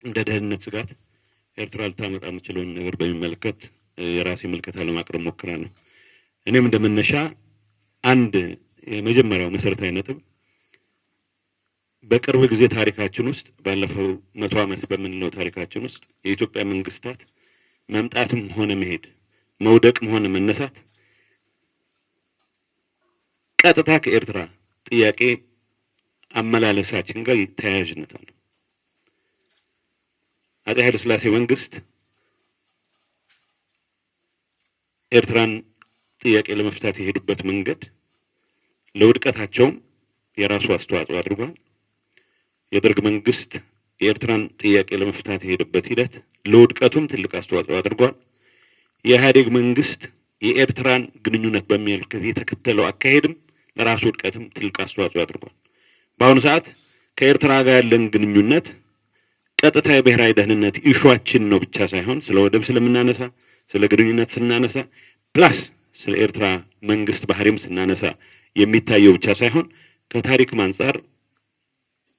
እንደ ደህንነት ስጋት ኤርትራ ልታመጣ የምችለውን ነገር በሚመለከት የራሴ ምልከታ ለማቅረብ ሞክራለሁ። እኔም እንደ መነሻ አንድ የመጀመሪያው መሰረታዊ ነጥብ በቅርብ ጊዜ ታሪካችን ውስጥ፣ ባለፈው 100 ዓመት በምንለው ታሪካችን ውስጥ፣ የኢትዮጵያ መንግስታት መምጣትም ሆነ መሄድ፣ መውደቅም ሆነ መነሳት ቀጥታ ከኤርትራ ጥያቄ አመላለሳችን ጋር ተያያዥነት አለው። አፄ ኃይለ ሥላሴ መንግስት ኤርትራን ጥያቄ ለመፍታት የሄዱበት መንገድ ለውድቀታቸውም የራሱ አስተዋጽኦ አድርጓል። የደርግ መንግስት የኤርትራን ጥያቄ ለመፍታት የሄደበት ሂደት ለውድቀቱም ትልቅ አስተዋጽኦ አድርጓል። የኢህአዴግ መንግስት የኤርትራን ግንኙነት በሚመለከት የተከተለው አካሄድም ለራሱ ውድቀትም ትልቅ አስተዋጽኦ አድርጓል። በአሁኑ ሰዓት ከኤርትራ ጋር ያለን ግንኙነት ቀጥታ የብሔራዊ ደህንነት issue ኣችን ነው ብቻ ሳይሆን፣ ስለ ወደብ ስለምናነሳ፣ ስለ ግንኙነት ስናነሳ፣ plus ስለ ኤርትራ መንግስት ባህሪም ስናነሳ የሚታየው ብቻ ሳይሆን፣ ከታሪክም አንጻር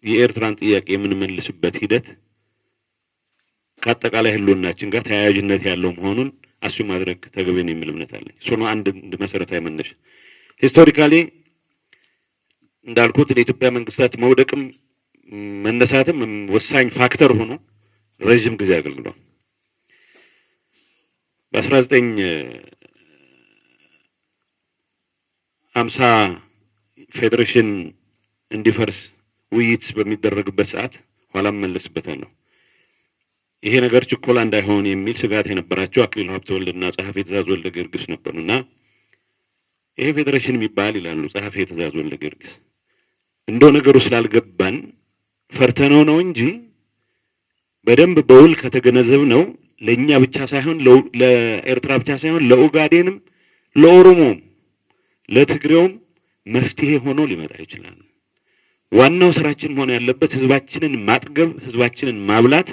የኤርትራን ጥያቄ የምንመልስበት ሂደት ከአጠቃላይ ህልውናችን ጋር ተያያዥነት ያለው መሆኑን assume ማድረግ ተገቢ ነው የሚል እምነት አለኝ። እሱ ነው አንድ መሰረታዊ መነሻ። Historically እንዳልኩት ለኢትዮጵያ መንግስታት መውደቅም መነሳትም ወሳኝ factor ሆኖ ረዥም ጊዜ አገልግሏል። በ1950 ፌዴሬሽን እንዲፈርስ ውይይት በሚደረግበት ሰዓት፣ ኋላም መለስበታለሁ፣ ይሄ ነገር ችኮላ እንዳይሆን የሚል ስጋት የነበራቸው አክሊሉ ሀብተወልድና ጸሐፊ ትእዛዝ ወልደ ጊዮርጊስ ነበሩ። እና ይሄ ፌዴሬሽን የሚባል፣ ይላሉ ጸሐፊ ትእዛዝ ወልደ ጊዮርጊስ፣ እንደው ነገሩ ስላልገባን ፈርተነው ነው እንጂ በደንብ በውል ከተገነዘብነው ለእኛ ብቻ ሳይሆን፣ ለኤርትራ ብቻ ሳይሆን፣ ለኦጋዴንም፣ ለኦሮሞም፣ ለትግሬውም መፍትሄ ሆኖ ሊመጣ ይችላል። ዋናው ስራችን መሆን ያለበት ህዝባችንን ማጥገብ፣ ህዝባችንን ማብላት፣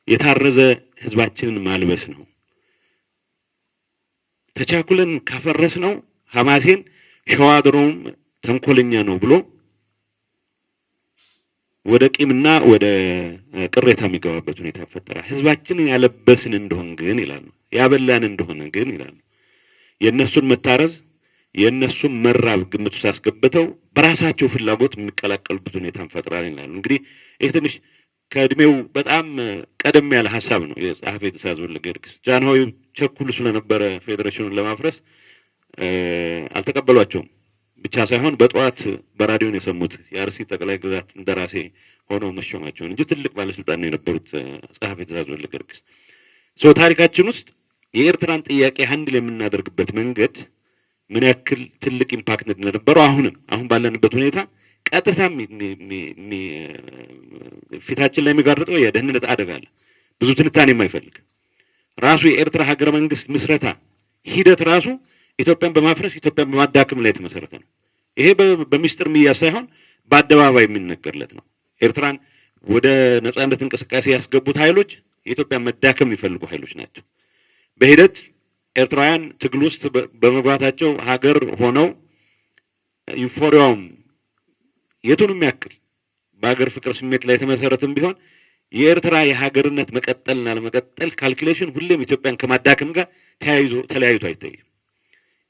የታረዘ ህዝባችንን ማልበስ ነው። ተቻኩለን ካፈረስነው ሐማሴን ሸዋ ድሮም ተንኮለኛ ነው ብሎ ወደ ቂምና ወደ ቅሬታ የሚገባበት ሁኔታ ይፈጠራል። ህዝባችንን ያለበስን እንደሆን ግን ይላሉ፣ ያበላን እንደሆነ ግን ይላሉ፣ የእነሱን መታረዝ የእነሱን መራብ ግምት ውስጥ አስገብተው በራሳቸው ፍላጎት የሚቀላቀሉበት ሁኔታ እንፈጥራለን ይላሉ። እንግዲህ ይህ ትንሽ ከእድሜው በጣም ቀደም ያለ ሀሳብ ነው የጸሐፊ ትእዛዝ ወልደ ጊዮርጊስ። ጃንሆይ ቸኩሉ ስለነበረ ፌዴሬሽኑን ለማፍረስ አልተቀበሏቸውም ብቻ ሳይሆን በጠዋት በራዲዮን የሰሙት የአርሲ ጠቅላይ ግዛት እንደራሴ ሆነው መሾማቸውን እንጂ ትልቅ ባለስልጣን ነው የነበሩት ጸሐፊ ትእዛዝ ወልደ ጊዮርጊስ። So ታሪካችን ውስጥ የኤርትራን ጥያቄ handle የምናደርግበት መንገድ ምን ያክል ትልቅ impact እንደነበረው አሁንም አሁን ባለንበት ሁኔታ ቀጥታ ፊታችን ላይ የሚጋርጠው የደህንነት አደጋ አለ። ብዙ ትንታኔ የማይፈልግ ራሱ የኤርትራ ሀገረ መንግስት ምስረታ ሂደት ራሱ ኢትዮጵያን በማፍረስ፣ ኢትዮጵያን በማዳከም ላይ የተመሰረተ ነው። ይሄ በሚስጥር የሚያዝ ሳይሆን በአደባባይ የሚነገርለት ነው። ኤርትራን ወደ ነጻነት እንቅስቃሴ ያስገቡት ኃይሎች የኢትዮጵያን መዳከም የሚፈልጉ ኃይሎች ናቸው። በሂደት ኤርትራውያን ትግል ውስጥ በመግባታቸው ሀገር ሆነው euphoria ውም የቱንም ያክል በሀገር ፍቅር ስሜት ላይ የተመሰረተም ቢሆን የኤርትራ የሀገርነት መቀጠልና ለመቀጠል calculation ሁሌም ኢትዮጵያን ከማዳከም ጋር ተያይዞ ተለያይቶ አይታይም።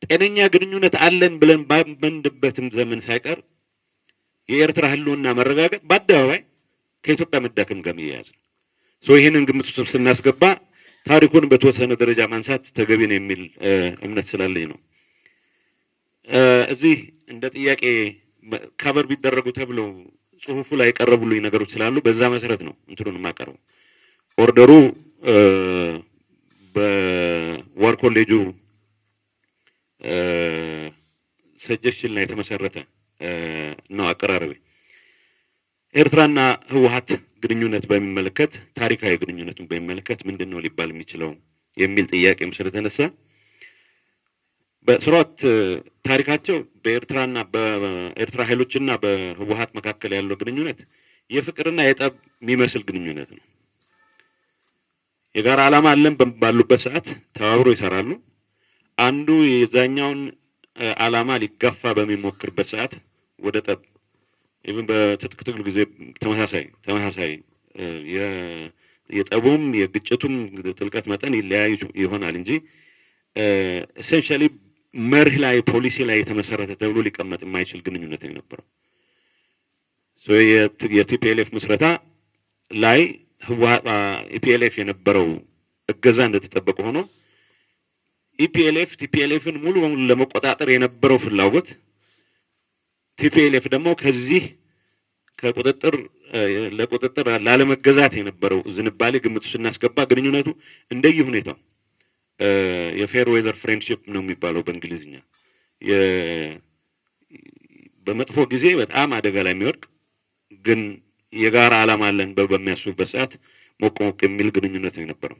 ጤነኛ ግንኙነት አለን ብለን ባመንበትም ዘመን ሳይቀር የኤርትራ ሕልውና መረጋገጥ በአደባባይ ከኢትዮጵያ መዳከም ጋር የሚያያዝ ነው። So ይህንን ግምት ውስጥ ስናስገባ ታሪኩን በተወሰነ ደረጃ ማንሳት ተገቢ ነው የሚል እምነት ስላለኝ ነው። እዚህ እንደ ጥያቄ cover ቢደረጉ ተብለው ጽሁፉ ላይ የቀረቡልኝ ነገሮች ስላሉ በዛ መሰረት ነው እንትኑን የማቀርበው። Order ኡ በ war college ኡ suggestion ላይ የተመሰረተ ነው አቀራረቤ። ኤርትራና ህወሀት ግንኙነት በሚመለከት፣ ታሪካዊ ግንኙነቱን በሚመለከት ምንድን ነው ሊባል የሚችለው የሚል ጥያቄም ስለተነሳ፣ በስርዓት ታሪካቸው በኤርትራና በኤርትራ ኃይሎችና በህወሀት መካከል ያለው ግንኙነት የፍቅርና የጠብ የሚመስል ግንኙነት ነው። የጋራ ዓላማ አለን ባሉበት ሰዓት ተባብሮ ይሰራሉ። አንዱ የዛኛውን ዓላማ ሊጋፋ በሚሞክርበት ሰዓት ወደ ጠብ፣ even በትጥቅ ትግሉ ጊዜ ተመሳሳይ የጠቡም የግጭቱም ጥልቀት መጠን ይለያዩ ይሆናል እንጂ essentially መርህ ላይ፣ ፖሊሲ ላይ የተመሰረተ ተብሎ ሊቀመጥ የማይችል ግንኙነት ነው የነበረው። የ TPLF ምስረታ ላይ EPLF የነበረው እገዛ እንደተጠበቀ ሆኖ፣ EPLF TPLF ን ሙሉ በሙሉ ለመቆጣጠር የነበረው ፍላጎት፣ TPLF ደግሞ ከዚህ ከቁጥጥር ለቁጥጥር ላለመገዛት የነበረው ዝንባሌ ግምት ስናስገባ ግንኙነቱ እንደየ ሁኔታው የ fair weather friendship ነው የሚባለው በእንግሊዝኛ፣ በመጥፎ ጊዜ በጣም አደጋ ላይ የሚወድቅ ግን የጋራ ዓላማ አለን በሚያስቡበት ሰዓት ሞቅ ሞቅ የሚል ግንኙነት ነው የነበረው።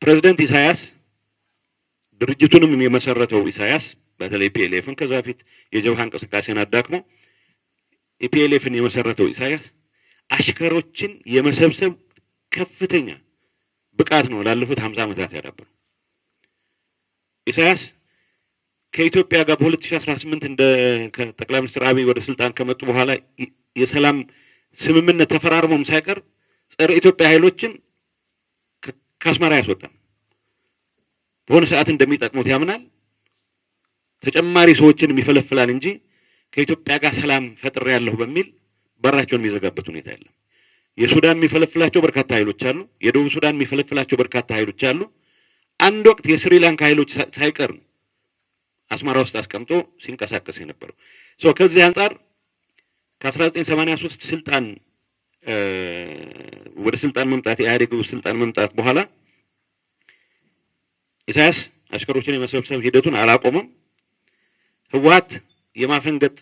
ፕሬዚደንት ኢሳያስ፣ ድርጅቱንም የመሰረተው ኢሳያስ፣ በተለይ EPLF ን፣ ከዛ በፊት የጀብሃ እንቅስቃሴን አዳክሞ EPLF ን የመሰረተው ኢሳያስ አሽከሮችን የመሰብሰብ ከፍተኛ ብቃት ነው ላለፉት 50 ዓመታት ያዳበረው። ኢሳያስ ከኢትዮጵያ ጋር በ2018 እንደ ከጠቅላይ ሚኒስትር አብይ ወደ ስልጣን ከመጡ በኋላ የሰላም ስምምነት ተፈራርሞም ሳይቀር ጸረ ኢትዮጵያ ኃይሎችን ከአስመራ ያስወጣም። በሆነ ሰዓት እንደሚጠቅሙት ያምናል። ተጨማሪ ሰዎችን የሚፈለፍላል እንጂ ከኢትዮጵያ ጋር ሰላም ፈጥሬያለሁ በሚል በራቸውን የሚዘጋበት ሁኔታ የለም። የሱዳን የሚፈለፍላቸው በርካታ ኃይሎች አሉ። የደቡብ ሱዳን የሚፈለፍላቸው በርካታ ኃይሎች አሉ። አንድ ወቅት የስሪላንካ ኃይሎች ሳይቀር አስመራ ውስጥ አስቀምጦ ሲንቀሳቀስ የነበረው። So ከዚህ አንጻር ከ1983 ስልጣን ወደ ስልጣን መምጣት፣ የኢህአዴግ ስልጣን መምጣት በኋላ ኢሳያስ አሽከሮችን የመሰብሰብ ሂደቱን አላቆመም። ህወሓት የማፈንገጥ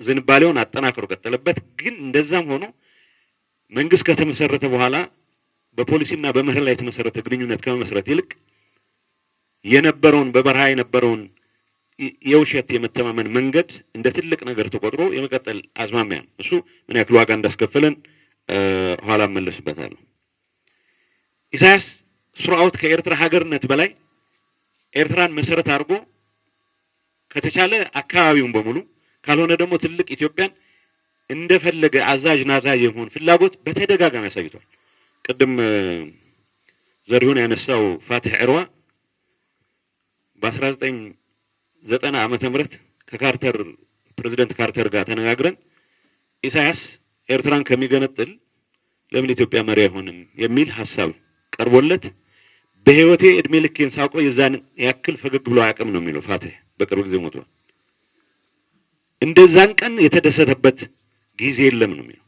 ዝንባሌውን አጠናክሮ ቀጠለበት። ግን እንደዛም ሆኖ መንግስት ከተመሰረተ በኋላ በፖሊሲና በመርህ ላይ የተመሰረተ ግንኙነት ከመመስረት ይልቅ የነበረውን፣ በበረሃ የነበረውን የውሸት የመተማመን መንገድ እንደ ትልቅ ነገር ተቆጥሮ የመቀጠል አዝማሚያ ነው። እሱ ምን ያክል ዋጋ እንዳስከፈለን ኋላ እመለስበታለሁ። ኢሳያስ throughout ከኤርትራ ሀገርነት በላይ ኤርትራን መሰረት አድርጎ ከተቻለ አካባቢውን በሙሉ፣ ካልሆነ ደግሞ ትልቅ ኢትዮጵያን እንደፈለገ አዛዥ ናዛዥ የመሆን ፍላጎት በተደጋጋሚ አሳይቷል። ቅድም ዘሪሁን ያነሳው ፋትሕ ዕርዋ በ1990 ዓመተ ምህረት ከካርተር፣ ፕሬዚደንት ካርተር ጋር ተነጋግረን ኢሳያስ ኤርትራን ከሚገነጥል ለምን ኢትዮጵያ መሪ አይሆንም የሚል ሀሳብ ቀርቦለት በህይወቴ እድሜ ልኬን ሳውቀው የዛን ያክል ፈገግ ብሎ አያውቅም ነው የሚለው ፋትሕ። በቅርብ ጊዜ ሞቷል። እንደዛን ቀን የተደሰተበት ጊዜ የለም ነው የሚለው።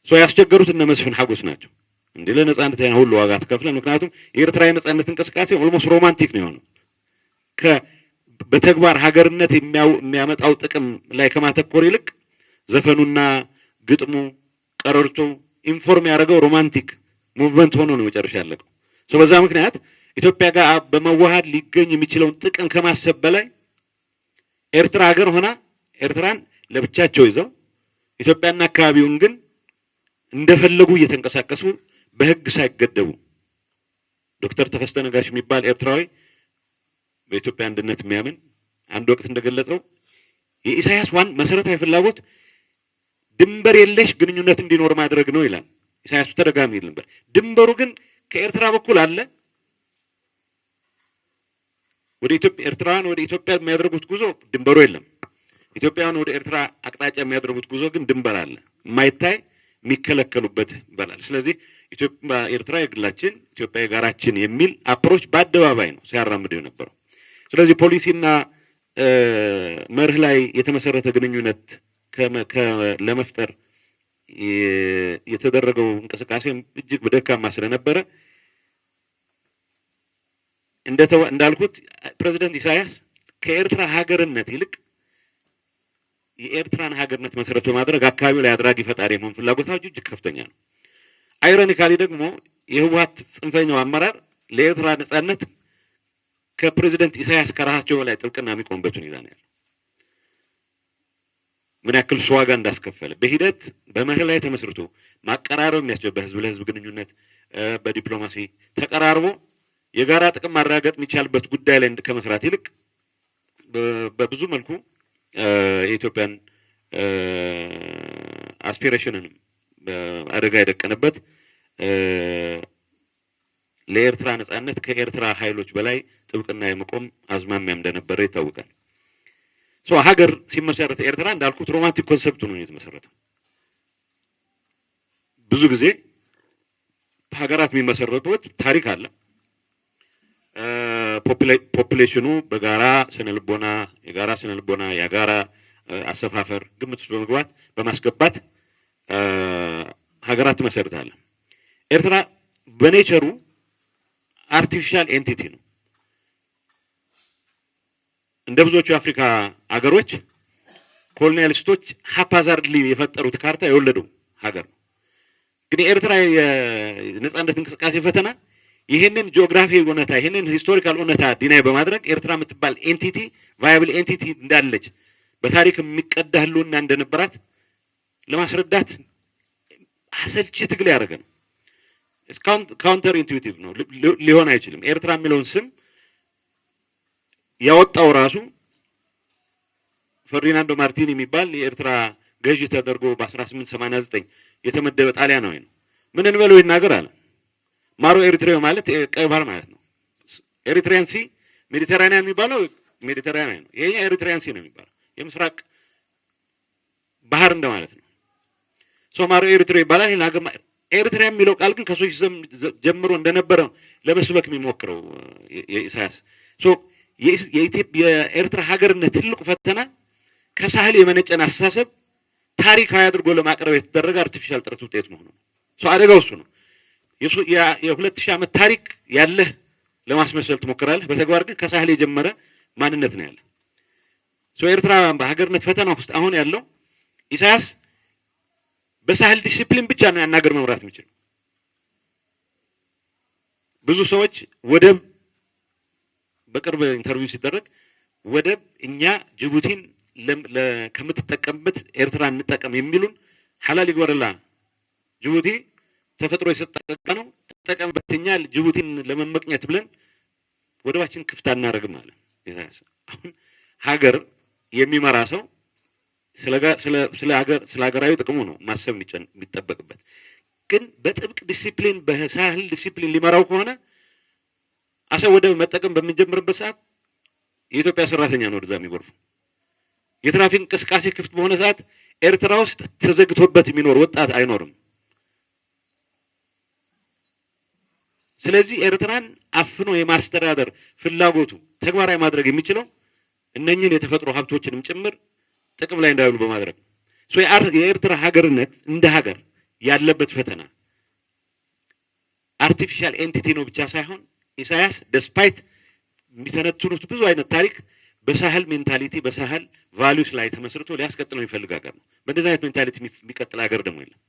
So ያስቸገሩት እነ መስፍን ሐጎስ ናቸው። እንዴ፣ ለነጻነት ያን ሁሉ ዋጋ ትከፍለን። ምክንያቱም የኤርትራ የነጻነት እንቅስቃሴ almost romantic ነው የሆነው። በተግባር ሀገርነት የሚያመጣው ጥቅም ላይ ከማተኮር ይልቅ ዘፈኑና ግጥሙ፣ ቀረርቶ inform ያደረገው romantic movement ሆኖ ነው መጨረሻ ያለቀው። So በዛ ምክንያት ኢትዮጵያ ጋር በመዋሃድ ሊገኝ የሚችለውን ጥቅም ከማሰብ በላይ ኤርትራ ሀገር ሆና ኤርትራን ለብቻቸው ይዘው ኢትዮጵያና አካባቢውን ግን እንደፈለጉ እየተንቀሳቀሱ በሕግ ሳይገደቡ፣ ዶክተር ተከስተ ነጋሽ የሚባል ኤርትራዊ በኢትዮጵያ አንድነት የሚያምን አንድ ወቅት እንደገለጸው የኢሳያስ ዋና መሰረታዊ ፍላጎት ድንበር የለሽ ግንኙነት እንዲኖር ማድረግ ነው ይላል። ኢሳያስ ተደጋሚ ይል ነበር። ድንበሩ ግን ከኤርትራ በኩል አለ። ወደ ኢትዮጵያ፣ ኤርትራውያን ወደ ኢትዮጵያ የሚያደርጉት ጉዞ ድንበሩ የለም። ኢትዮጵያውያን ወደ ኤርትራ አቅጣጫ የሚያደርጉት ጉዞ ግን ድንበር አለ፣ የማይታይ የሚከለከሉበት ይባላል። ስለዚህ ኢትዮጵያ፣ ኤርትራ የግላችን፣ ኢትዮጵያ የጋራችን የሚል approach በአደባባይ ነው ሲያራምደው የነበረው። ስለዚህ ፖሊሲና መርህ ላይ የተመሰረተ ግንኙነት ለመፍጠር የተደረገው እንቅስቃሴ እጅግ ደካማ ስለነበረ፣ እንዳልኩት ፕሬዚደንት ኢሳያስ ከኤርትራ ሀገርነት ይልቅ የኤርትራን ሀገርነት መሰረት በማድረግ አካባቢው ላይ አድራጊ ፈጣሪ የመሆን ፍላጎታቸው እጅግ ከፍተኛ ነው። Ironically ደግሞ የህወሓት ጽንፈኛው አመራር ለኤርትራ ነጻነት ከፕሬዚደንት ኢሳያስ ከራሳቸው በላይ ጥብቅና የሚቆምበት ሁኔታ ነው ያለው። ምን ያክል እሱ ዋጋ እንዳስከፈለ፣ በሂደት በመርህ ላይ ተመስርቶ ማቀራረብ የሚያስችል፣ በህዝብ ለህዝብ ግንኙነት፣ በዲፕሎማሲ ተቀራርቦ የጋራ ጥቅም ማረጋገጥ የሚቻልበት ጉዳይ ላይ ከመስራት ይልቅ በብዙ መልኩ የኢትዮጵያን aspiration ንም አደጋ የደቀነበት፣ ለኤርትራ ነጻነት ከኤርትራ ኃይሎች በላይ ጥብቅና የመቆም አዝማሚያ እንደነበረ ይታወቃል። So ሀገር ሲመሰረት ኤርትራ እንዳልኩት romantic concept ነው የተመሰረተው። ብዙ ጊዜ ሀገራት የሚመሰረቱበት ታሪክ አለ። Population ኑ በጋራ ስነልቦና፣ የጋራ ስነልቦና፣ የጋራ አሰፋፈር ግምት ውስጥ በመግባት በማስገባት ሀገራት ትመሰርታለህ። ኤርትራ በ nature ኡ artificial entity ነው። እንደ ብዙዎቹ የአፍሪካ አገሮች colonialist ኦች haphazardly የፈጠሩት ካርታ የወለደው ሀገር ነው። ግን የኤርትራ የነጻነት እንቅስቃሴ ፈተና ይህንን ጂኦግራፊ እውነታ፣ ይህንን historical እውነታ deny በማድረግ ኤርትራ የምትባል entity፣ viable entity እንዳለች፣ በታሪክ የሚቀዳ ህልውና እንደነበራት ለማስረዳት አሰልቺ ትግል ያደረገ ነው። Counter intuitive ነው፣ ሊሆን አይችልም። ኤርትራ የሚለውን ስም ያወጣው ራሱ ፈርዲናንዶ ማርቲኒ የሚባል የኤርትራ ገዢ ተደርጎ በ1889 የተመደበ ጣሊያናዊ ነው። ምን እንበለው ይናገር አለ። Mare Eritreo ማለት ቀይ ባህር ማለት ነው። Eritrean Sea፣ ሜዲተራኒያን የሚባለው ሜዲተራኒያን ነው። ይሄኛ Eritrean Sea ነው የሚባለው፣ የምስራቅ ባህር እንደማለት ነው። So Mare Eritreo ይባላል። ይሄን ኤሪትሪያ የሚለው ቃል ግን ከሶሻሊዝም ጀምሮ እንደነበረ ለመስበክ የሚሞክረው የኢሳያስ። So የኤርትራ ሀገርነት ትልቁ ፈተና ከሳህል የመነጨን አስተሳሰብ ታሪካዊ አድርጎ ለማቅረብ የተደረገ artificial ጥረት ውጤት መሆኑ ነው። So አደጋው እሱ ነው። የ2000 ዓመት ታሪክ ያለህ ለማስመሰል ትሞክራለህ። በተግባር ግን ከሳህል የጀመረ ማንነት ነው ያለ። So ኤርትራ በሀገርነት ፈተና ውስጥ አሁን ያለው ኢሳያስ በሳህል ዲሲፕሊን ብቻ ነው ያን ሀገር መምራት የሚችለው። ብዙ ሰዎች ወደብ፣ በቅርብ interview ሲደረግ ወደብ እኛ ጅቡቲን ከምትጠቀምበት ኤርትራ እንጠቀም የሚሉን፣ ሐላል ይግበርላ፣ ጅቡቲ ተፈጥሮ የሰጠ ነው፣ ትጠቀምበት፣ እኛ ጅቡቲን ለመመቅኘት ብለን ወደባችን ክፍት አናደርግም አለ። አሁን ሀገር የሚመራ ሰው ስለ ሀገር፣ ስለ ሀገራዊ ጥቅሙ ነው ማሰብ የሚጠበቅበት። ግን በጥብቅ ዲሲፕሊን፣ በሳህል ዲሲፕሊን ሊመራው ከሆነ አሰብ ወደብ መጠቀም በምንጀምርበት ሰዓት የኢትዮጵያ ሰራተኛ ነው ወደዛ የሚጎርፉ። የትራፊክ እንቅስቃሴ ክፍት በሆነ ሰዓት ኤርትራ ውስጥ ተዘግቶበት የሚኖር ወጣት አይኖርም። ስለዚህ ኤርትራን አፍኖ የማስተዳደር ፍላጎቱ ተግባራዊ ማድረግ የሚችለው እነኝህን የተፈጥሮ ሀብቶችንም ጭምር ጥቅም ላይ እንዳይውሉ በማድረግ ነው። የኤርትራ ሀገርነት እንደ ሀገር ያለበት ፈተና artificial entity ነው ብቻ ሳይሆን ኢሳያስ despite የሚተነትኑት ብዙ አይነት ታሪክ በሳህል mentality፣ በሳህል values ላይ ተመስርቶ ሊያስቀጥለው የሚፈልግ ሀገር ነው። በእንደዚህ አይነት mentality የሚቀጥል ሀገር ደግሞ የለም።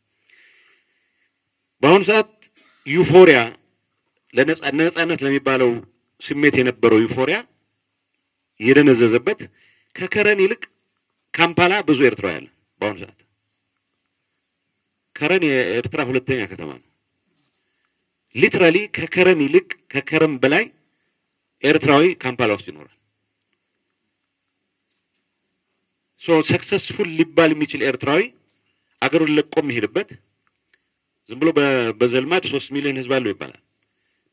በአሁኑ ሰዓት euphoria፣ ለነጻነት ለሚባለው ስሜት የነበረው euphoria የደነዘዘበት፣ ከከረን ይልቅ ካምፓላ ብዙ ኤርትራዊ አለ። በአሁኑ ሰዓት ከረን የኤርትራ ሁለተኛ ከተማ ነው። Literally ከከረን ይልቅ፣ ከከረን በላይ ኤርትራዊ ካምፓላ ውስጥ ይኖራል። So successful ሊባል የሚችል ኤርትራዊ አገሩን ለቆ የሚሄድበት፣ ዝም ብሎ በዘልማድ 3 ሚሊዮን ህዝብ አለው ይባላል።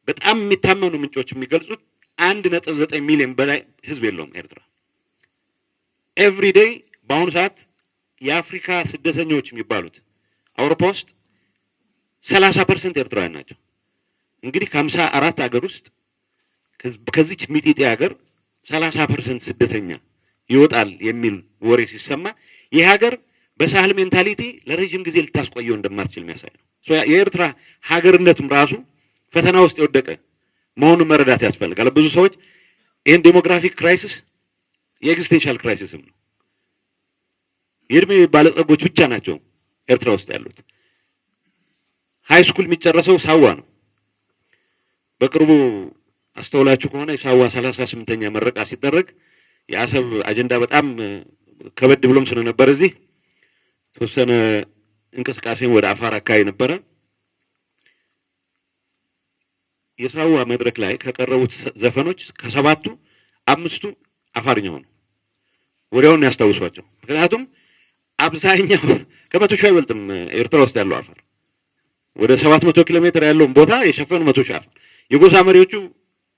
በጣም የሚታመኑ ምንጮች የሚገልጹት 1.9 ሚሊዮን በላይ ህዝብ የለውም ኤርትራ። Every day በአሁኑ ሰዓት የአፍሪካ ስደተኞች የሚባሉት አውሮፓ ውስጥ 30% ኤርትራውያን ናቸው። እንግዲህ ከ54 ሀገር ውስጥ ከዚች ሚጢጤ ሀገር 30% ስደተኛ ይወጣል የሚል ወሬ ሲሰማ ይህ ሀገር በሳህል mentality ለረጅም ጊዜ ልታስቆየው እንደማትችል የሚያሳይ ነው። የኤርትራ ሀገርነትም ራሱ ፈተና ውስጥ የወደቀ መሆኑን መረዳት ያስፈልጋል። ብዙ ሰዎች ይህን demographic crisis የ existential crisis ም ነው። የእድሜ ባለጸጎች ብቻ ናቸው ኤርትራ ውስጥ ያሉት። High school የሚጨረሰው ሳዋ ነው። በቅርቡ አስተውላችሁ ከሆነ የሳዋ 38ኛ ምረቃ ሲደረግ የአሰብ አጀንዳ በጣም ከበድ ብሎም ስለነበር እዚህ ተወሰነ እንቅስቃሴን ወደ አፋር አካባቢ ነበረ። የሳዋ መድረክ ላይ ከቀረቡት ዘፈኖች ከሰባቱ አምስቱ አፋርኛ ሆኑ። ወዲያውኑ ያስታውሷቸው። ምክንያቱም አብዛኛው ከ100,000 አይበልጥም። ኤርትራ ውስጥ ያለው አፋር ወደ 700 ኪሎ ሜትር ያለውን ቦታ የሸፈኑ 100,000 አፋር። የጎሳ መሪዎቹ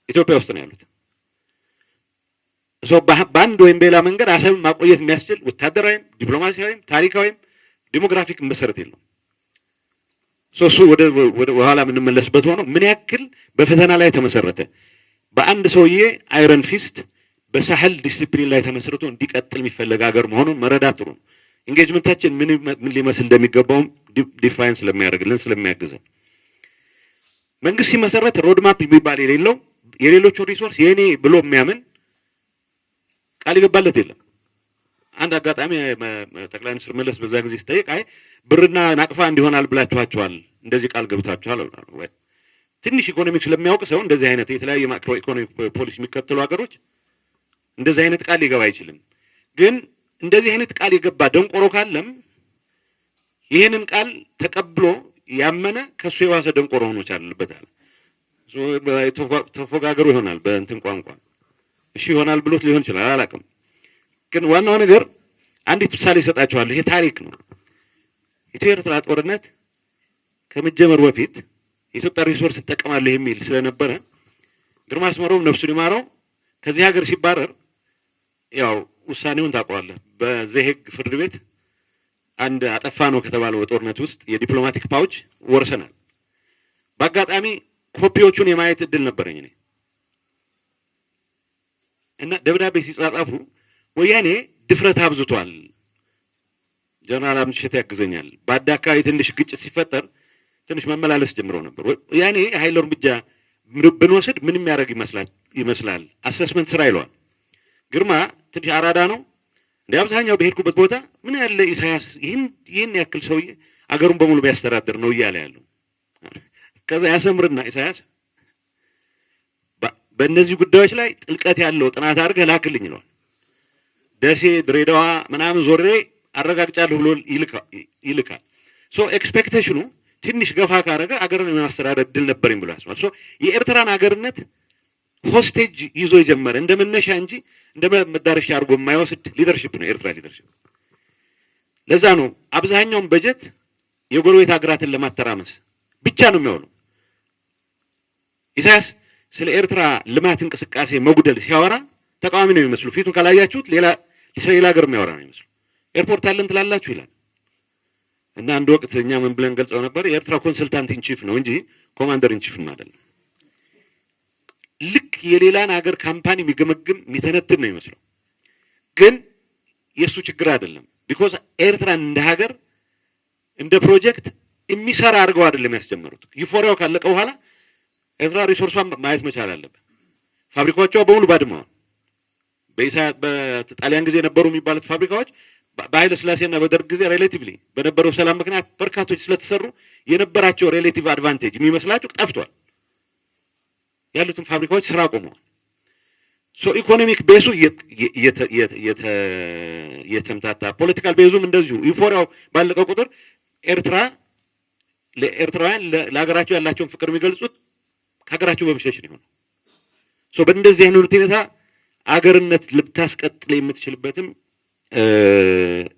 ኢትዮጵያ ውስጥ ነው ያሉት። So በአንድ ወይም በሌላ መንገድ አሰብን ማቆየት የሚያስችል ወታደራዊም፣ ዲፕሎማሲያዊም፣ ታሪካዊም demographic መሰረት የለውም። So እሱ ወደ ኋላ የምንመለስበት ሆኖ ምን ያክል በፈተና ላይ ተመሰረተ፣ በአንድ ሰውዬ iron fist በሳህል ዲሲፕሊን ላይ ተመስርቶ እንዲቀጥል የሚፈለግ ሀገር መሆኑን መረዳት ጥሩ ነው። Engagement ኣችን ምን ምን ሊመስል እንደሚገባውም define ስለሚያደርግልን፣ ስለሚያግዘን። መንግስት ሲመሰረት roadmap የሚባል የሌለው፣ የሌሎቹን resource የኔ ብሎ የሚያምን፣ ቃል ይገባለት የለም። አንድ አጋጣሚ ጠቅላይ ሚኒስትር መለስ በዛ ጊዜ ሲጠይቅ፣ አይ ብርና ናቅፋ እንዲሆናል ብላችኋቸዋል፣ እንደዚህ ቃል ገብታችኋል። ትንሽ ኢኮኖሚክስ ለሚያውቅ ሰው እንደዚህ አይነት የተለያየ macro economic policy የሚከተሉ ሀገሮች እንደዚህ አይነት ቃል ሊገባ አይችልም። ግን እንደዚህ አይነት ቃል የገባ ደንቆሮ ካለም ይህንን ቃል ተቀብሎ ያመነ ከእሱ የባሰ ደንቆሮ ሆኖ ቻልበታል። ተፎጋገሩ ይሆናል፣ በእንትን ቋንቋ እሺ ይሆናል ብሎት ሊሆን ይችላል፣ አላውቅም። ግን ዋናው ነገር አንዲት ምሳሌ እሰጣችኋለሁ። ይሄ ታሪክ ነው። ኢትዮ ኤርትራ ጦርነት ከመጀመሩ በፊት የኢትዮጵያ resource እጠቀማለሁ የሚል ስለነበረ ግርማ አስመሮም ነፍሱን ይማረው ከዚህ ሀገር ሲባረር፣ ያው ውሳኔውን ታውቀዋለህ። በዘሄግ ፍርድ ቤት አንድ አጠፋ ነው ከተባለው በጦርነት ውስጥ የ diplomatic pouch ወርሰናል። በአጋጣሚ ኮፒዎቹን የማየት እድል ነበረኝ እኔ። እና ደብዳቤ ሲጻጻፉ ወያኔ ድፍረት አብዝቷል፣ ጀነራል አምሸት ያግዘኛል። በአዳ አካባቢ ትንሽ ግጭት ሲፈጠር ትንሽ መመላለስ ጀምረው ነበር። ወያኔ የኃይል እርምጃ ብንወስድ ምን የሚያደርግ ይመስላል assessment ስራ ይለዋል። ግርማ ትንሽ አራዳ ነው። እንደ አብዛኛው በሄድኩበት ቦታ ምን ያለ ኢሳያስ ይህን ያክል ሰውዬ አገሩን በሙሉ ቢያስተዳድር ነው እያለ ያለው። ከዛ ያሰምርና ኢሳያስ በእነዚህ ጉዳዮች ላይ ጥልቀት ያለው ጥናት አድርገህ ላክልኝ ይለዋል። ደሴ፣ ድሬዳዋ ምናምን ዞሬ አረጋግጫለሁ ብሎ ይልካል። So expectation ኑ ትንሽ ገፋ ካረገ አገርን የማስተዳደር እድል ነበረኝ ብሎ ያስባል። So የኤርትራን አገርነት hostage ይዞ የጀመረ፣ እንደ መነሻ እንጂ እንደ መዳረሻ አድርጎ የማይወስድ leadership ነው የኤርትራ leadership። ለዛ ነው አብዛኛውን በጀት የጎረቤት ሀገራትን ለማተራመስ ብቻ ነው የሚሆነው። ኢሳያስ ስለ ኤርትራ ልማት እንቅስቃሴ መጉደል ሲያወራ ተቃዋሚ ነው የሚመስሉ። ፊቱን ካላያችሁት ሌላ ስለ ሌላ ሀገር የሚያወራ ነው የሚመስሉ። Airport አለን ትላላችሁ ይላል። እና አንድ ወቅት እኛ ምን ብለን ገልጸው ነበር? የኤርትራ consultant in chief ነው እንጂ commander in chief ም አይደለም። ልክ የሌላን ሀገር company የሚገመግም፣ የሚተነትን ነው የሚመስለው። ግን የእሱ ችግር አይደለም። Because ኤርትራን እንደ ሀገር፣ እንደ ፕሮጀክት የሚሰራ አድርገው አይደለም ያስጀመሩት። Euphoria ው ካለቀ በኋላ ኤርትራ resource ሷን ማየት መቻል አለብን። ፋብሪካዎቿ በሙሉ ባድመዋል። በጣሊያን ጊዜ ነበሩ የሚባሉት ፋብሪካዎች በኃይለ ሥላሴና በደርግ ጊዜ relatively በነበረው ሰላም ምክንያት በርካቶች ስለተሰሩ የነበራቸው relative advantage የሚመስላቸው ጠፍቷል። ያሉትን ፋብሪካዎች ስራ ቆመዋል። So economic base ኡ እየተምታታ፣ political base ኡም እንደዚሁ euphoria ው ባለቀ ቁጥር ኤርትራ ለኤርትራውያን ለሀገራቸው ያላቸውን ፍቅር የሚገልጹት ከሀገራቸው በመሸሽ ነው የሆነው። So በእንደዚህ አይነት ሁኔታ አገርነት ልታስቀጥል የምትችልበትም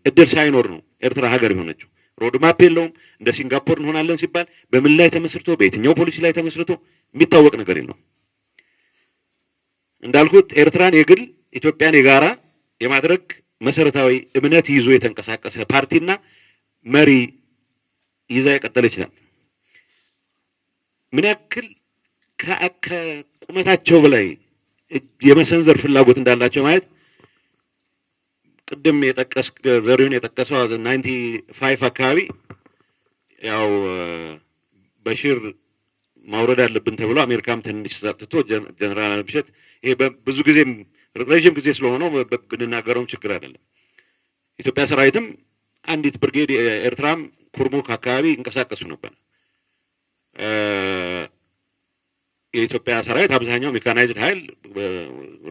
እድል ሳይኖር ነው ኤርትራ ሀገር የሆነችው። Roadmap የለውም። እንደ ሲንጋፖር እንሆናለን ሲባል በምን ላይ ተመስርቶ፣ በየትኛው ፖሊሲ ላይ ተመስርቶ የሚታወቅ ነገር የለውም። እንዳልኩት ኤርትራን የግል፣ ኢትዮጵያን የጋራ የማድረግ መሰረታዊ እምነት ይዞ የተንቀሳቀሰ ፓርቲና መሪ ይዛ የቀጠለች ናት። ምን ያክል ከቁመታቸው በላይ የመሰንዘር ፍላጎት እንዳላቸው ማየት ቅድም የጠቀስ ዘሪሁን የጠቀሰው 95 አካባቢ ያው በሺር ማውረድ አለብን ተብሎ አሜሪካም ትንሽ ሰጥቶ ጀነራል አለምሸት፣ ይሄ ብዙ ጊዜም ረዥም ጊዜ ስለሆነው ብንናገረውም ችግር አይደለም። ኢትዮጵያ ሰራዊትም አንዲት ብርጌድ ኤርትራም ኩርሙክ አካባቢ ይንቀሳቀሱ ነበር። የኢትዮጵያ ሰራዊት አብዛኛው mechanized ኃይል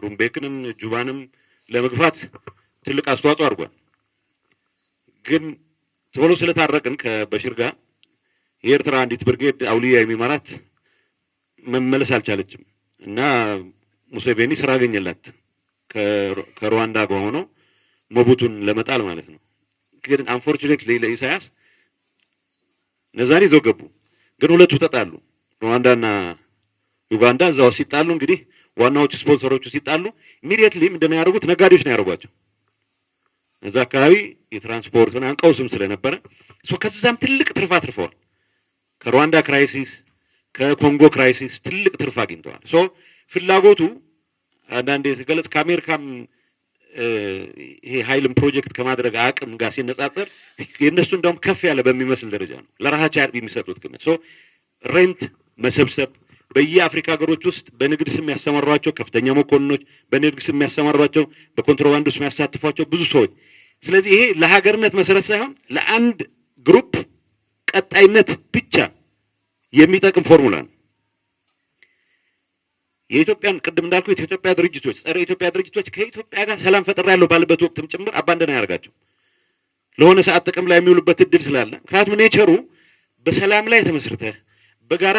ሩምቤክንም ጁባንም ለመግፋት ትልቅ አስተዋጽኦ አድርጓል። ግን ቶሎ ስለታረቅን ከበሽር ጋር የኤርትራ አንዲት ብርጌድ አውሊያ የሚመራት መመለስ አልቻለችም እና ሙሴቬኒ ስራ አገኘላት ከሩዋንዳ ጋር ሆኖ ሞቡቱን ለመጣል ማለት ነው። ግን unfortunately ለኢሳያስ እነዛን ይዘው ገቡ። ግን ሁለቱ ተጣሉ። ሩዋንዳና ዩጋንዳ እዛው ሲጣሉ፣ እንግዲህ ዋናዎቹ ስፖንሰሮቹ ሲጣሉ immediately ምንድን ነው ያደርጉት? ነጋዴዎች ነው ያደርጓቸው። እዛ አካባቢ የትራንስፖርት ምናምን ቀውስም ስለነበረ so ከዛም ትልቅ ትርፍ አትርፈዋል። ከሩዋንዳ crisis፣ ከኮንጎ crisis ትልቅ ትርፍ አግኝተዋል። So ፍላጎቱ አንዳንዴ የተገለጽ ከአሜሪካም ይሄ ኃይልን ፕሮጀክት ከማድረግ አቅም ጋር ሲነጻጸር የእነሱ እንደውም ከፍ ያለ በሚመስል ደረጃ ነው ለራሳቸው የሚሰጡት ግምት። So rent መሰብሰብ፣ በየአፍሪካ ሀገሮች ውስጥ በንግድ ስም ያሰማሯቸው ከፍተኛ መኮንኖች፣ በንግድ ስም የሚያሰማሯቸው፣ በኮንትሮባንድ ውስጥ የሚያሳትፏቸው ብዙ ሰዎች። ስለዚህ ይሄ ለሀገርነት መሰረት ሳይሆን ለአንድ group ቀጣይነት ብቻ የሚጠቅም ፎርሙላ ነው። የኢትዮጵያን ቅድም እንዳልኩ የኢትዮጵያ ድርጅቶች፣ ጸረ ኢትዮጵያ ድርጅቶች ከኢትዮጵያ ጋር ሰላም ፈጥሬያለሁ ባለበት ወቅትም ጭምር abandon አያደርጋቸው፣ ለሆነ ሰዓት ጥቅም ላይ የሚውሉበት እድል ስላለ። ምክንያቱም nature ኡ በሰላም ላይ ተመስርተ፣ በጋራ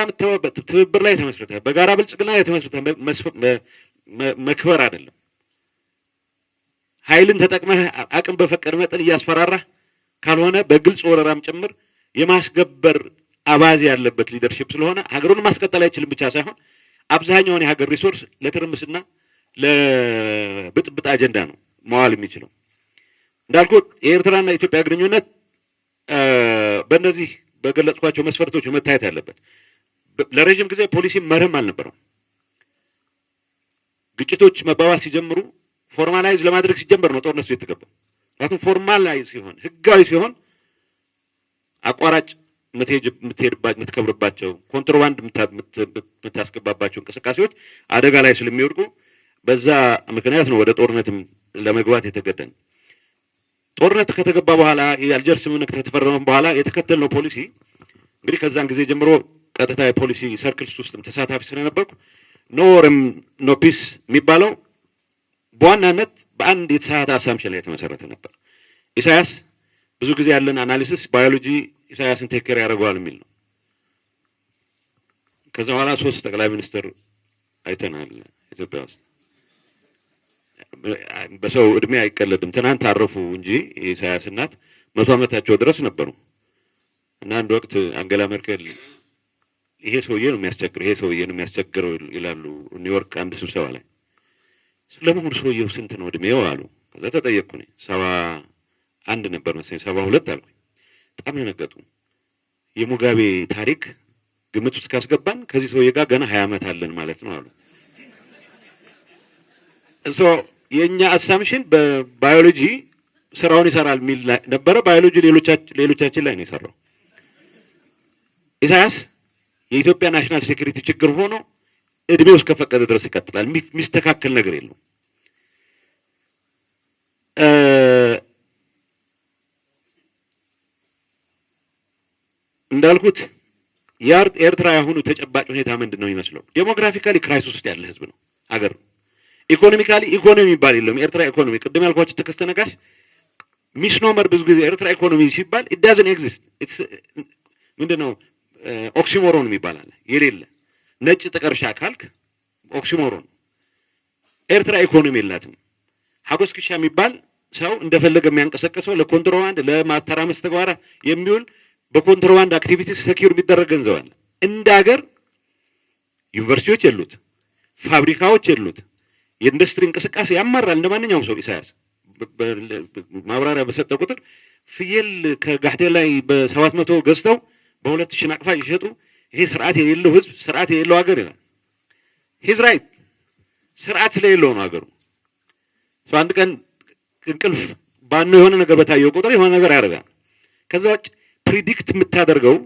ትብብር ላይ ተመስርተ፣ በጋራ ብልጽግና ላይ ተመስርተ መክበር አይደለም። ኃይልን ተጠቅመህ አቅም በፈቀደ መጠን እያስፈራራህ ካልሆነ በግልጽ ወረራም ጭምር የማስገበር አባዜ ያለበት leadership ስለሆነ ሀገሩን ማስቀጠል አይችልም ብቻ ሳይሆን አብዛኛውን የሀገር resource ለትርምስና ለብጥብጥ አጀንዳ ነው መዋል የሚችለው። እንዳልኩት የኤርትራና የኢትዮጵያ ግንኙነት በእነዚህ በገለጽኳቸው መስፈርቶች መታየት ያለበት። ለረዥም ጊዜ ፖሊሲ መርህም አልነበረው። ግጭቶች መባባስ ሲጀምሩ formalize ለማድረግ ሲጀመር ነው ጦርነቱ የተገባው። ምክንያቱም formalize ሲሆን፣ ህጋዊ ሲሆን አቋራጭ የምትሄድባቸው፣ የምትከብርባቸው፣ ኮንትሮባንድ የምታስገባባቸው እንቅስቃሴዎች አደጋ ላይ ስለሚወድቁ በዛ ምክንያት ነው ወደ ጦርነትም ለመግባት የተገደን። ጦርነት ከተገባ በኋላ፣ የአልጀርስ ስምምነት ከተፈረመ በኋላ የተከተልነው ፖሊሲ እንግዲህ ከዛን ጊዜ ጀምሮ ቀጥታ የ policy circles ውስጥም ተሳታፊ ስለነበርኩ no war ም no peace የሚባለው በዋናነት በአንድ የተሳሳተ assumption ላይ የተመሰረተ ነበር። ኢሳያስ ብዙ ጊዜ ያለን analysis ባዮሎጂ ኢሳያስን take care ያደርገዋል የሚል ነው። ከዛ በኋላ ሶስት ጠቅላይ ሚኒስትር አይተናል ኢትዮጵያ ውስጥ። በሰው እድሜ አይቀለድም። ትናንት አረፉ እንጂ የኢሳያስ እናት 100 ዓመታቸው ድረስ ነበሩ። እና አንድ ወቅት አንገላ ሜርኬል ይሄ ሰውዬ ነው የሚያስቸግረው፣ ይሄ ሰውዬ ነው የሚያስቸግረው ይላሉ ኒውዮርክ አንድ ስብሰባ ላይ። ለመሆኑ ሰውየው ስንት ነው እድሜው አሉ። ከዛ ተጠየቅኩ እኔ፣ 71 ነበር መሰለኝ፣ 72 አልኩኝ። በጣም ደነገጡ። የሙጋቤ ታሪክ ግምት ውስጥ ካስገባን ከዚህ ሰውዬ ጋር ገና 20 ዓመት አለን ማለት ነው አሉ። So የእኛ assumption በባዮሎጂ ስራውን ይሰራል የሚል ነበረ። ባዮሎጂ ሌሎቻችን ላይ ነው የሰራው። ኢሳያስ የኢትዮጵያ national security ችግር ሆኖ እድሜው እስከፈቀደ ድረስ ይቀጥላል። የሚስተካከል ነገር የለውም። እንዳልኩት የኤርትራ ያሁኑ ተጨባጭ ሁኔታ ምንድን ነው የሚመስለው? Demographically crisis ውስጥ ያለ ህዝብ ነው፣ አገር ነው። Economically ኢኮኖሚ የሚባል የለውም። ኤርትራ ኢኮኖሚ ቅድም ያልኳቸው ተከስተ ነጋሽ misnomer፣ ብዙ ጊዜ ኤርትራ ኢኮኖሚ ሲባል it doesn't exist። ምንድን ነው oxymoron የሚባል አለ። የሌለ ነጭ ጥቀርሻ ካልክ oxymoron። ኤርትራ ኢኮኖሚ የላትም። ሀጎስ ክሻ የሚባል ሰው እንደፈለገ የሚያንቀሳቀሰው ለኮንትሮባንድ ለማተራመስ ተግባራት የሚውል በኮንትሮባንድ activities secure የሚደረግ ገንዘብ አለ። እንደ ሀገር ዩኒቨርሲቲዎች የሉት፣ ፋብሪካዎች የሉት፣ የኢንዱስትሪ እንቅስቃሴ ያማራል። እንደ ማንኛውም ሰው ኢሳያስ ማብራሪያ በሰጠ ቁጥር ፍየል ከጋሕቴ ላይ በ700 ገዝተው በ2000 ናቅፋ ይሸጡ፣ ይሄ ስርዓት የሌለው ህዝብ፣ ስርዓት የሌለው ሀገር ይላል። He's right። ስርዓት ስለሌለው ነው ሀገሩ። ሰው አንድ ቀን እንቅልፍ ባኖ የሆነ ነገር በታየው ቁጥር የሆነ ነገር ያደርጋል። ከዛ ውጭ predict የምታደርገው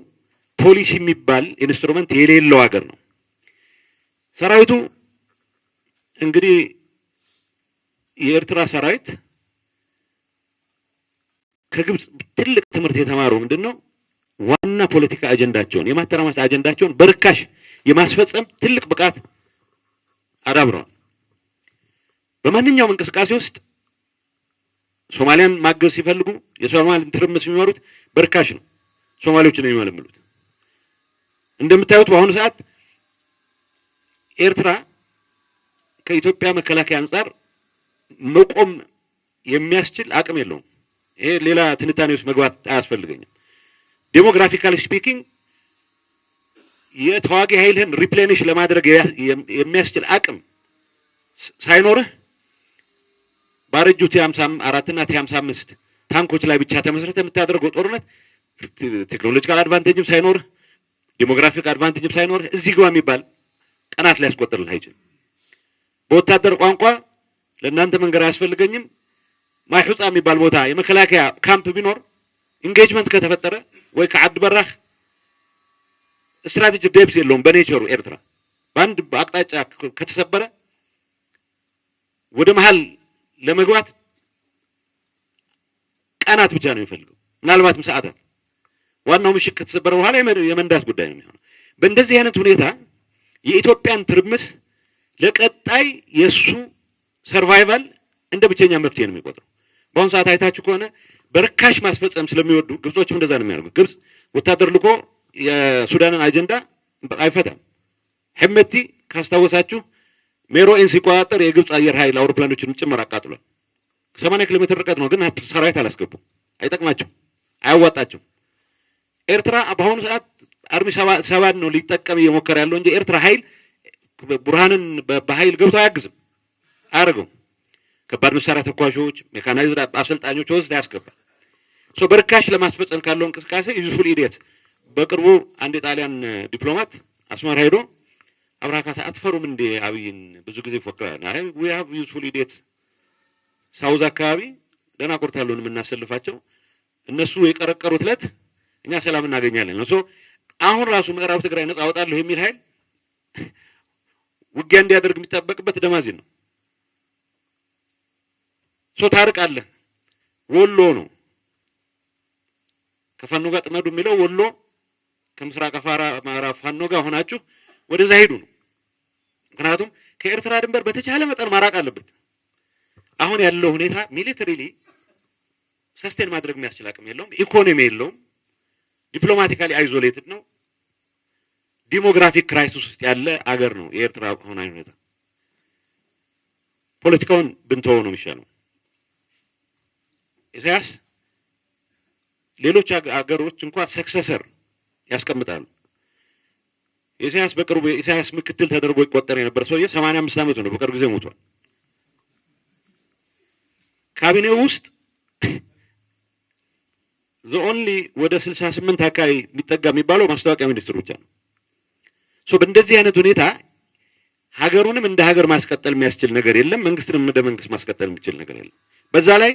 ፖሊሲ የሚባል instrument የሌለው ሀገር ነው። ሰራዊቱ እንግዲህ የኤርትራ ሰራዊት ከግብፅ ትልቅ ትምህርት የተማረው ምንድን ነው? ዋና ፖለቲካ አጀንዳቸውን፣ የማተራመስ አጀንዳቸውን በርካሽ የማስፈጸም ትልቅ ብቃት አዳብረዋል። በማንኛውም እንቅስቃሴ ውስጥ ሶማሊያን ማገዝ ሲፈልጉ የሶማሊያን ትርምስ የሚመሩት በርካሽ ነው። ሶማሌዎችን ነው የሚመለምሉት። እንደምታዩት በአሁኑ ሰዓት ኤርትራ ከኢትዮጵያ መከላከያ አንጻር መቆም የሚያስችል አቅም የለውም። ይሄ ሌላ ትንታኔ ውስጥ መግባት አያስፈልገኝም። Demographically speaking የተዋጊ ኃይልህን replenish ለማድረግ የሚያስችል አቅም ሳይኖርህ ባረጁ T54 እና T55 ታንኮች ላይ ብቻ ተመስርተህ የምታደርገው ጦርነት technological advantage ም ሳይኖርህ፣ demographic advantage ም ሳይኖርህ እዚህ ግባ የሚባል ቀናት ሊያስቆጥርልህ አይችልም። በወታደር ቋንቋ ለእናንተ መንገር አያስፈልገኝም። ማይሑፃ የሚባል ቦታ የመከላከያ ካምፕ ቢኖር engagement ከተፈጠረ ወይ ከዓዲ በራኽ strategic depth የለውም በ nature ኡ። ኤርትራ በአንድ አቅጣጫ ከተሰበረ ወደ መሀል ለመግባት ቀናት ብቻ ነው የሚፈልገው፣ ምናልባትም ሰዓታት። ዋናው ምሽግ ከተሰበረ በኋላ የመንዳት ጉዳይ ነው የሚሆነው። በእንደዚህ አይነት ሁኔታ የኢትዮጵያን ትርምስ ለቀጣይ የእሱ survival እንደ ብቸኛ መፍትሄ ነው የሚቆጥረው። በአሁኑ ሰዓት አይታችሁ ከሆነ በርካሽ ማስፈጸም ስለሚወዱ ግብጾችም እንደዛ ነው የሚያደርጉት። ግብጽ ወታደር ልኮ የሱዳንን አጀንዳ አይፈታም። ሄመቲ ካስታወሳችሁ ሜሮኤን ሲቆጣጠር የግብፅ አየር ኃይል አውሮፕላኖችን ጭምር አቃጥሏል። 80 ኪሎ ሜትር ርቀት ነው፣ ግን ሰራዊት አላስገቡም። አይጠቅማቸው፣ አያዋጣቸው። ኤርትራ በአሁኑ ሰዓት army 70 ነው ሊጠቀም እየሞከረ ያለው እንጂ ኤርትራ ኃይል ቡርሃንን በኃይል ገብቶ አያግዝም፣ አያደርገውም። ከባድ መሳሪያ ተኳሾች፣ mechanized አሰልጣኞች ወስድ ያስገባል። So በርካሽ ለማስፈጸም ካለው እንቅስቃሴ useful idiot። በቅርቡ አንድ የጣሊያን ዲፕሎማት አስመራ ሄዶ አብርሃ ካሳ አትፈሩም እንዴ አብይን ብዙ ጊዜ ይፎክራል። አይ፣ we have useful idiot፣ south አካባቢ ደናቁርት ያሉን የምናሰልፋቸው፣ እነሱ የቀረቀሩት ዕለት እኛ ሰላም እናገኛለን ነው። So አሁን ራሱ ምዕራብ ትግራይ ነጻ አወጣለሁ የሚል ኃይል ውጊያ እንዲያደርግ የሚጠበቅበት ደማዚን ነው። So ታርቃለህ። ወሎ ነው ከፋኖ ጋር ጥመዱ የሚለው። ወሎ ከምስራቅ አፋራ አማራ ፋኖ ጋር ሆናችሁ ወደዛ ሄዱ ነው። ምክንያቱም ከኤርትራ ድንበር በተቻለ መጠን ማራቅ አለበት። አሁን ያለው ሁኔታ militarily sustain ማድረግ የሚያስችል አቅም የለውም። ኢኮኖሚ የለውም። Diplomatically isolated ነው። Demographic crisis ውስጥ ያለ አገር ነው የኤርትራ አሁናዊ ሁኔታ። ፖለቲካውን ብንተወው ነው የሚሻለው። ኢሳያስ ሌሎች አገሮች እንኳን successor ያስቀምጣሉ። ኢሳያስ በቅርቡ የኢሳያስ ምክትል ተደርጎ ይቆጠር የነበረ ሰውዬ 85 ዓመቱ ነው። በቅርብ ጊዜ ሞቷል። ካቢኔው ውስጥ the only ወደ 68 አካባቢ የሚጠጋ የሚባለው ማስታወቂያ ሚኒስትሩ ብቻ ነው። So በእንደዚህ አይነት ሁኔታ ሀገሩንም እንደ ሀገር ማስቀጠል የሚያስችል ነገር የለም። መንግስትንም እንደ መንግስት ማስቀጠል የሚችል ነገር የለም። በዛ ላይ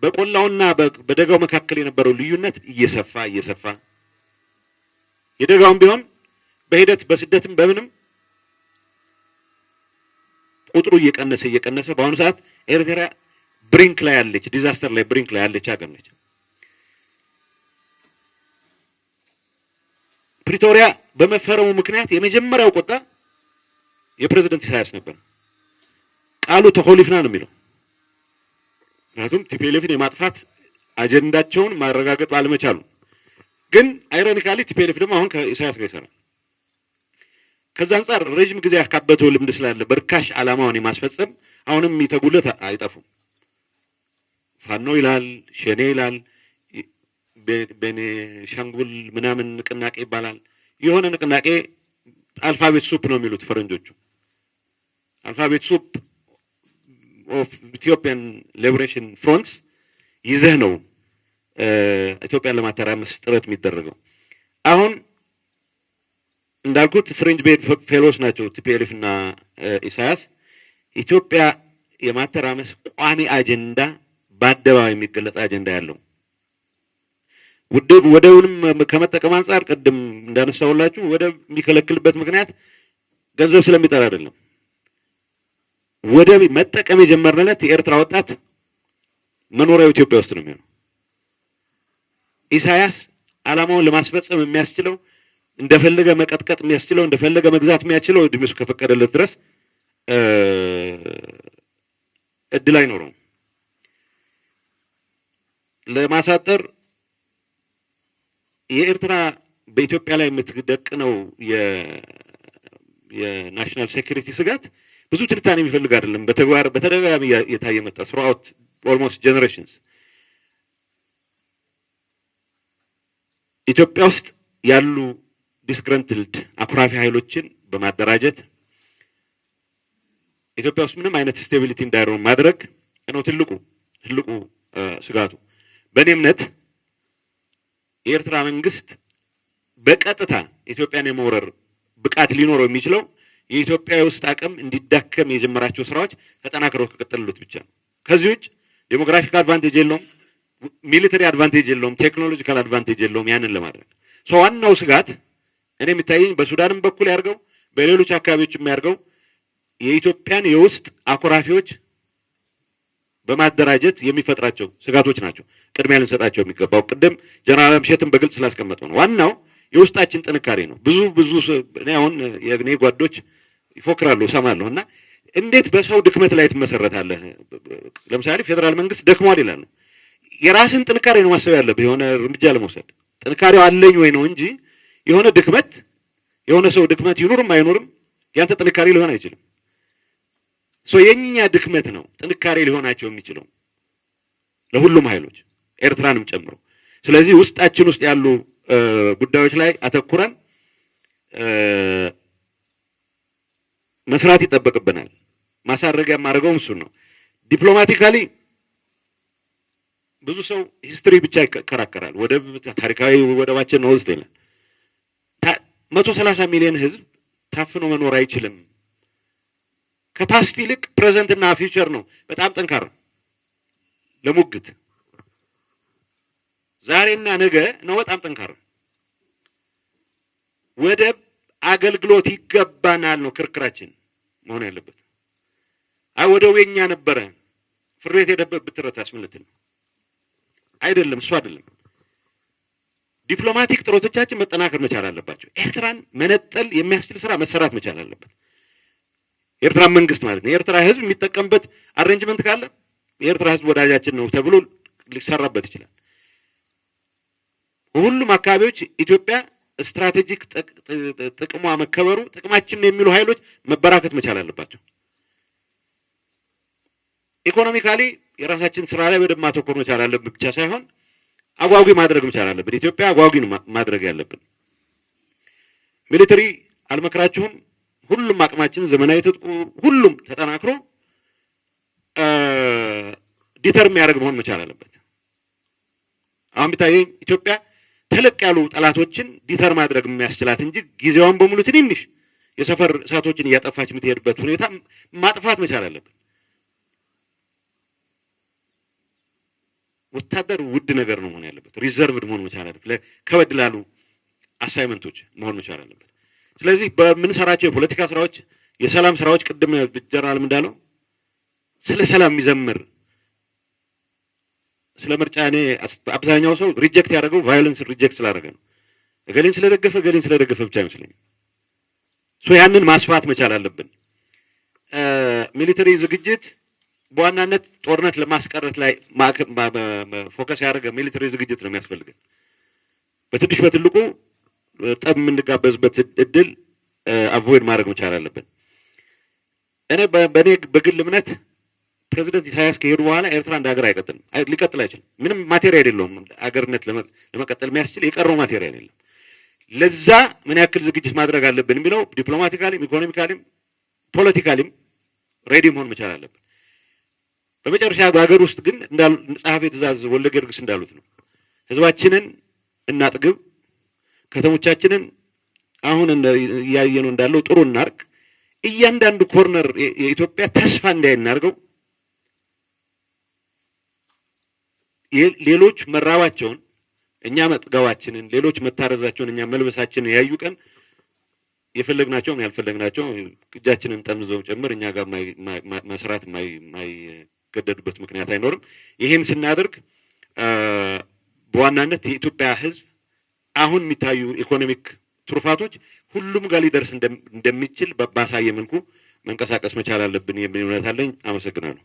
በቆላውና በደጋው መካከል የነበረው ልዩነት እየሰፋ እየሰፋ፣ የደጋውም ቢሆን በሂደት በስደትም በምንም ቁጥሩ እየቀነሰ እየቀነሰ በአሁኑ ሰዓት ኤርትራ brink ላይ ያለች፣ disaster ላይ brink ላይ ያለች ሀገር ነች። ፕሪቶሪያ በመፈረሙ ምክንያት የመጀመሪያው ቁጣ የፕሬዝደንት ኢሳያስ ነበር። ቃሉ ተኮሊፍና ነው የሚለው። ምክንያቱም TPLF ን የማጥፋት አጀንዳቸውን ማረጋገጥ ባለመቻሉ። ግን ironically TPLF ደግሞ አሁን ከኢሳያስ ጋር ይሰራል። ከዛ አንጻር ረጅም ጊዜ ያካበተው ልምድ ስላለ በርካሽ ዓላማውን የማስፈጸም አሁንም የሚተጉለት አይጠፉም። ፋኖ ይላል፣ ሸኔ ይላል፣ ቤኔሻንጉል ምናምን ንቅናቄ ይባላል። የሆነ ንቅናቄ alphabet soup ነው የሚሉት ፈረንጆቹ። Alphabet soup of Ethiopian liberation fronts ይዘህ ነው ኢትዮጵያን ለማተራመስ ጥረት የሚደረገው። አሁን እንዳልኩት fringe bedfellows ናቸው TPLF እና ኢሳያስ። ኢትዮጵያ የማተራመስ ቋሚ አጀንዳ፣ በአደባባይ የሚገለጽ አጀንዳ ያለው፣ ወደቡንም ከመጠቀም አንጻር ቅድም እንዳነሳሁላችሁ ወደብ የሚከለክልበት ምክንያት ገንዘብ ስለሚጠራ አይደለም። ወደብ መጠቀም የጀመርንለት የኤርትራ ወጣት መኖሪያው ኢትዮጵያ ውስጥ ነው የሚሆነው። ኢሳያስ ዓላማውን ለማስፈጸም የሚያስችለው፣ እንደፈለገ መቀጥቀጥ የሚያስችለው፣ እንደፈለገ መግዛት የሚያስችለው እድሜው እስከፈቀደለት ድረስ እድል አይኖረውም። ለማሳጠር የኤርትራ በኢትዮጵያ ላይ የምትደቅነው የ national security ስጋት ብዙ ትንታኔ የሚፈልግ አይደለም። በተግባር በተደጋጋሚ የታየ መጣ throughout almost generations። ኢትዮጵያ ውስጥ ያሉ disgruntled አኩራፊ ኃይሎችን በማደራጀት ኢትዮጵያ ውስጥ ምንም አይነት stability እንዳይኖር ማድረግ ነው ትልቁ ስጋቱ። በእኔ እምነት የኤርትራ መንግስት በቀጥታ ኢትዮጵያን የመውረር ብቃት ሊኖረው የሚችለው የኢትዮጵያ ውስጥ አቅም እንዲዳከም የጀመራቸው ስራዎች ተጠናክረው ከቀጠሉት ብቻ ነው። ከዚህ ውጭ demographic advantage የለውም፣ military advantage የለውም፣ technological advantage የለውም ያንን ለማድረግ። So ዋናው ስጋት እኔ የሚታየኝ በሱዳንም በኩል ያርገው፣ በሌሎች አካባቢዎች የሚያርገው የኢትዮጵያን የውስጥ አኩራፊዎች በማደራጀት የሚፈጥራቸው ስጋቶች ናቸው ቅድሚያ ልንሰጣቸው የሚገባው። ቅድም ጀነራል አምሸትም በግልጽ ስላስቀመጠው ነው። ዋናው የውስጣችን ጥንካሬ ነው። ብዙ ብዙ እኔ አሁን የእኔ ጓዶች ይፎክራሉ እሰማለሁ። እና እንዴት በሰው ድክመት ላይ ትመሰረታለህ? ለምሳሌ ፌዴራል መንግስት ደክሟል ይላሉ። የራስን ጥንካሬ ነው ማሰብ ያለብህ የሆነ እርምጃ ለመውሰድ። ጥንካሬው አለኝ ወይ ነው እንጂ የሆነ ድክመት፣ የሆነ ሰው ድክመት ይኑርም አይኑርም ያንተ ጥንካሬ ሊሆን አይችልም። So የኛ ድክመት ነው ጥንካሬ ሊሆናቸው የሚችለው ለሁሉም ኃይሎች፣ ኤርትራንም ጨምሮ። ስለዚህ ውስጣችን ውስጥ ያሉ ጉዳዮች ላይ አተኩረን መስራት ይጠበቅብናል። ማሳረጊያ የማደርገውም እሱን ነው። Diplomatically ብዙ ሰው history ብቻ ይከራከራል። ወደብ ታሪካዊ ወደባችን ነው ውስጥ ይላል። 130 ሚሊዮን ህዝብ ታፍኖ መኖር አይችልም። ከ past ይልቅ present እና future ነው በጣም ጠንካራ ለሙግት። ዛሬና ነገ ነው በጣም ጠንካራ። ወደብ አገልግሎት ይገባናል ነው ክርክራችን መሆን ያለበት። አይ ወደቡ የኛ ነበረ፣ ፍርድ ቤት ሄደበት ብትረታስ ምን ልትል ነው? አይደለም፣ እሱ አይደለም። Diplomatic ጥረቶቻችን መጠናከር መቻል አለባቸው። ኤርትራን መነጠል የሚያስችል ስራ መሰራት መቻል አለበት። የኤርትራ መንግስት ማለት ነው። የኤርትራ ህዝብ የሚጠቀምበት arrangement ካለ የኤርትራ ህዝብ ወዳጃችን ነው ተብሎ ሊሰራበት ይችላል። ሁሉም አካባቢዎች ኢትዮጵያ strategic ጥቅሟ መከበሩ ጥቅማችን ነው የሚሉ ኃይሎች መበራከት መቻል አለባቸው። Economically የራሳችን ስራ ላይ በደንብ ማተኮር መቻል አለብን ብቻ ሳይሆን አጓጊ ማድረግ መቻል አለብን። ኢትዮጵያ አጓጊ ነው ማድረግ ያለብን። Military አልመክራችሁም። ሁሉም አቅማችን፣ ዘመናዊ ትጥቁ ሁሉም ተጠናክሮ deter የሚያደርግ መሆን መቻል አለበት። አሁን ቢታየኝ ኢትዮጵያ ተለቅ ያሉ ጠላቶችን deter ማድረግ የሚያስችላት እንጂ ጊዜዋን በሙሉ ትንንሽ የሰፈር እሳቶችን እያጠፋች የምትሄድበት ሁኔታ ማጥፋት መቻል አለብን። ወታደር ውድ ነገር ነው መሆን ያለበት፣ reserved መሆን መቻል አለበት። ከበድ ላሉ assignment ኦች መሆን መቻል አለበት። ስለዚህ በምንሰራቸው የፖለቲካ ስራዎች፣ የሰላም ስራዎች፣ ቅድም ጀነራልም እንዳለው ስለ ሰላም የሚዘምር፣ ስለ ምርጫ፣ እኔ አብዛኛው ሰው reject ያደረገው violence reject ስላደረገ ነው። እገሌን ስለደገፈ ብቻ አይመስለኝም። So ያንን ማስፋት መቻል አለብን። Military ዝግጅት በዋናነት ጦርነት ለማስቀረት ላይ focus ያደረገ military ዝግጅት ነው የሚያስፈልገን። በትንሽ በትልቁ ጠብ የምንጋበዝበት እድል avoid ማድረግ መቻል አለብን። እኔ በእኔ በግል እምነት ፕሬዚደንት ኢሳያስ ከሄዱ በኋላ ኤርትራ እንደ ሀገር አይቀጥልም፣ ሊቀጥል አይችልም። ምንም material የለውም። አገርነት ለመቀጠል የሚያስችል የቀረው material የለም። ለዛ ምን ያክል ዝግጅት ማድረግ አለብን የሚለው diplomatically ም፣ economically ም፣ politically ም ready መሆን መቻል አለብን። በመጨረሻ በሀገር ውስጥ ግን ጸሐፌ ትእዛዝ ወልደ ጊዮርጊስ እንዳሉት ነው። ህዝባችንን እናጥግብ፣ ከተሞቻችንን አሁን እያየነው እንዳለው ጥሩ እናርግ፣ እያንዳንዱ corner የኢትዮጵያ ተስፋ እንዲያይ እናርገው። ሌሎች መራባቸውን እኛ መጥገባችንን፣ ሌሎች መታረዛቸውን እኛ መልበሳችንን ያዩ ቀን የፈለግናቸውም ያልፈለግናቸው እጃችንን ጠምዘው ጭምር እኛ ጋር መስራት የማይገደዱበት ምክንያት አይኖርም። ይህን ስናደርግ በዋናነት የኢትዮጵያ ህዝብ አሁን የሚታዩ economic ትሩፋቶች ሁሉም ጋር ሊደርስ እንደሚችል ባሳየ መልኩ መንቀሳቀስ መቻል አለብን የሚል እምነት አለኝ። አመሰግናለሁ።